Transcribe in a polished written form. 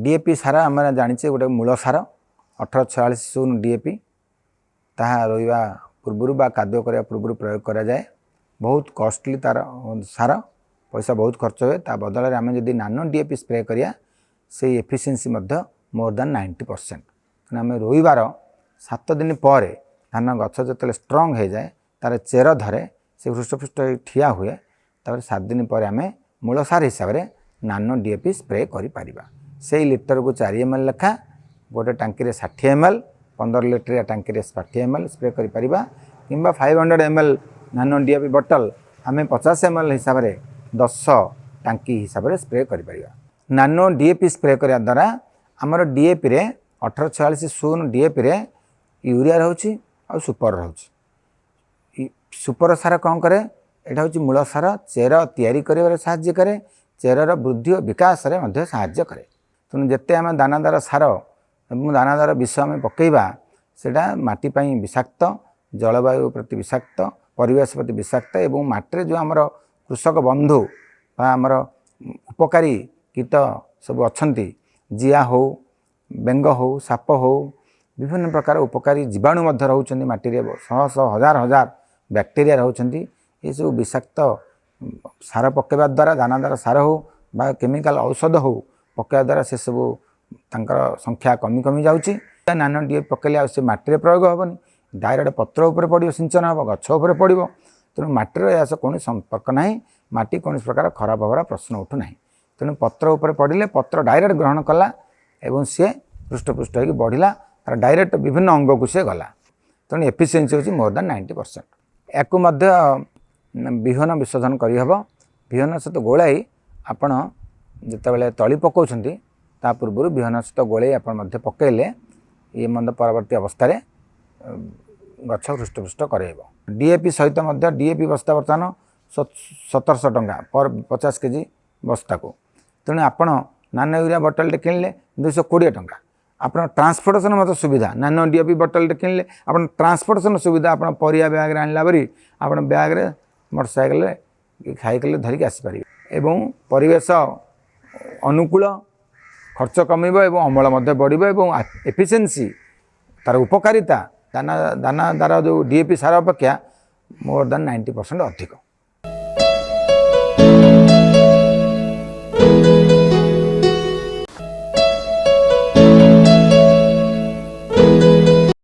DAP ସାର ଆମେ ଜାଣିଛେ ଗୋଟେ ମୂଳ ସାର, 18-46-0 ଡିଏପି। ତାହା ରୋଇବା ପୂର୍ବରୁ ବା କାଦୁଅ କରିବା ପୂର୍ବରୁ ପ୍ରୟୋଗ କରାଯାଏ। ବହୁତ କଷ୍ଟଲି ତା'ର ସାର, ପଇସା ବହୁତ ଖର୍ଚ୍ଚ ହୁଏ। ତା ବଦଳରେ ଆମେ ଯଦି ନାନୋ ଡିଏପି ସ୍ପ୍ରେ କରିବା, ସେଇ ଏଫିସିଏନ୍ସି ମଧ୍ୟ ମୋର୍ ଦାନ୍ 90%। ତେଣୁ ଆମେ ରୋଇବାର 7 ଦିନ ପରେ ଧାନ ଗଛ ଯେତେବେଳେ ଷ୍ଟ୍ରଙ୍ଗ ହେଇଯାଏ, ତା'ର ଚେର ଧରେ, ସେ ହୃଷ୍ଟପୃଷ୍ଟ ହେଇ ଠିଆ ହୁଏ, ତାପରେ 7 ଦିନ ପରେ ଆମେ ମୂଳ ସାର ହିସାବରେ ନାନୋ ଡିଏପି ସ୍ପ୍ରେ କରିପାରିବା। ସେଇ ଲିଟରକୁ 4 ଏମ୍ ଏଲ୍ ଲେଖା, ଗୋଟେ ଟାଙ୍କିରେ 60 ଏମ୍ ଏଲ୍, 15 ଲିଟରିଆ ଟାଙ୍କିରେ 60 ଏମ୍ ଏଲ୍ ସ୍ପ୍ରେ କରିପାରିବା। କିମ୍ବା 500 ml nano DAP bottle ଆମେ 50 ଏମ୍ ଏଲ୍ ହିସାବରେ 10 ଟାଙ୍କି ହିସାବରେ ସ୍ପ୍ରେ କରିପାରିବା। ନାନୋ ଡିଏପି ସ୍ପ୍ରେ କରିବା ଦ୍ୱାରା ଆମର ଡିଏପିରେ, 18-46-0 ଡିଏପିରେ ୟୁରିଆ ରହୁଛି ଆଉ ସୁପର ରହୁଛି। ସୁପର ସାର କ'ଣ କରେ? ଏଇଟା ହେଉଛି ମୂଳ ସାର, ଚେର ତିଆରି କରିବାରେ ସାହାଯ୍ୟ କରେ, ଚେରର ବୃଦ୍ଧି ଓ ବିକାଶରେ ମଧ୍ୟ ସାହାଯ୍ୟ କରେ। ତେଣୁ ଯେତେ ଆମେ ଦାନାଦାର ସାର ଏବଂ ଦାନାଦାର ବିଷ ଆମେ ପକାଇବା, ସେଇଟା ମାଟି ପାଇଁ ବିଷାକ୍ତ, ଜଳବାୟୁ ପ୍ରତି ବିଷାକ୍ତ, ପରିବେଶ ପ୍ରତି ବିଷାକ୍ତ ଏବଂ ମାଟିରେ ଯେଉଁ ଆମର କୃଷକ ବନ୍ଧୁ ବା ଆମର ଉପକାରୀ କୀଟ ସବୁ ଅଛନ୍ତି, ଜିଆ ହେଉ, ବେଙ୍ଗ ହେଉ, ସାପ ହେଉ, ବିଭିନ୍ନ ପ୍ରକାର ଉପକାରୀ ଜୀବାଣୁ ମଧ୍ୟ ରହୁଛନ୍ତି ମାଟିରେ, ଶହ ଶହ ହଜାର ହଜାର ବ୍ୟାକ୍ଟେରିଆ ରହୁଛନ୍ତି। ଏସବୁ ବିଷାକ୍ତ ସାର ପକାଇବା ଦ୍ୱାରା, ଦାନାଦାର ସାର ହେଉ ବା କେମିକାଲ ଔଷଧ ହେଉ, ପକାଇବା ଦ୍ୱାରା ସେସବୁ ତାଙ୍କର ସଂଖ୍ୟା କମି କମି ଯାଉଛି। ନାନୋ ଡିଏପି ପକାଇଲେ ଆଉ ସେ ମାଟିରେ ପ୍ରୟୋଗ ହେବନି, ଡାଇରେକ୍ଟ ପତ୍ର ଉପରେ ପଡ଼ିବ, ସିଞ୍ଚନ ହେବ, ଗଛ ଉପରେ ପଡ଼ିବ। ତେଣୁ ମାଟିର ଏହା ସହ କୌଣସି ସମ୍ପର୍କ ନାହିଁ, ମାଟି କୌଣସି ପ୍ରକାର ଖରାପ ହେବାର ପ୍ରଶ୍ନ ଉଠୁନାହିଁ। ତେଣୁ ପତ୍ର ଉପରେ ପଡ଼ିଲେ ପତ୍ର ଡାଇରେକ୍ଟ ଗ୍ରହଣ କଲା ଏବଂ ସିଏ ହୃଷ୍ଟପୃଷ୍ଟ ହେଇକି ବଢ଼ିଲା, ତାର ଡାଇରେକ୍ଟ ବିଭିନ୍ନ ଅଙ୍ଗକୁ ସିଏ ଗଲା। ତେଣୁ ଏଫିସିଏନ୍ସି ହେଉଛି ମୋର୍ ଦାନ୍ 90%। ୟାକୁ ମଧ୍ୟ ବିହନ ବିଶୋଧନ କରିହେବ। ବିହନ ସହିତ ଗୋଳାଇ ଆପଣ ଯେତେବେଳେ ତଳି ପକାଉଛନ୍ତି, ତା ପୂର୍ବରୁ ବିହନ ସହିତ ଗୋଳେଇ ଆପଣ ମଧ୍ୟ ପକାଇଲେ ଇଏ ମଧ୍ୟ ପରବର୍ତ୍ତୀ ଅବସ୍ଥାରେ ଗଛ ହୃଷ୍ଟପୃଷ୍ଟ କରାଇବ। ଡିଏପି ସହିତ ମଧ୍ୟ, ଡିଏପି ବସ୍ତା ବର୍ତ୍ତମାନ 1700 ଟଙ୍କା ପର 50 କେଜି ବସ୍ତାକୁ। ତେଣୁ ଆପଣ ନାନୋ ୟୁରିଆ ବଟଲଟେ କିଣିଲେ 220 ଟଙ୍କା। ଆପଣ ଟ୍ରାନ୍ସପୋର୍ଟେସନ୍ ମଧ୍ୟ ସୁବିଧା। ନାନୋ ଡିଏପି ବଟଲଟେ କିଣିଲେ ଆପଣ ଟ୍ରାନ୍ସପୋର୍ଟେସନ୍ ସୁବିଧା, ଆପଣ ପରିବା ବ୍ୟାଗ୍ରେ ଆଣିଲା ପରି ଆପଣ ବ୍ୟାଗ୍ରେ, ମୋଟରସାଇକେଲରେ କି ସାଇକେଲରେ ଧରିକି ଆସିପାରିବେ ଏବଂ ପରିବେଶ ଅନୁକୂଳ, ଖର୍ଚ୍ଚ କମିବ ଏବଂ ଅମଳ ମଧ୍ୟ ବଢ଼ିବ ଏବଂ ଏଫିସିଏନ୍ସି, ତା'ର ଉପକାରିତା ଦାନାଦାର ଯେଉଁ ଡିଏପି ସାର ଅପେକ୍ଷା ମୋର୍ ଦାନ୍ 90% ଅଧିକ।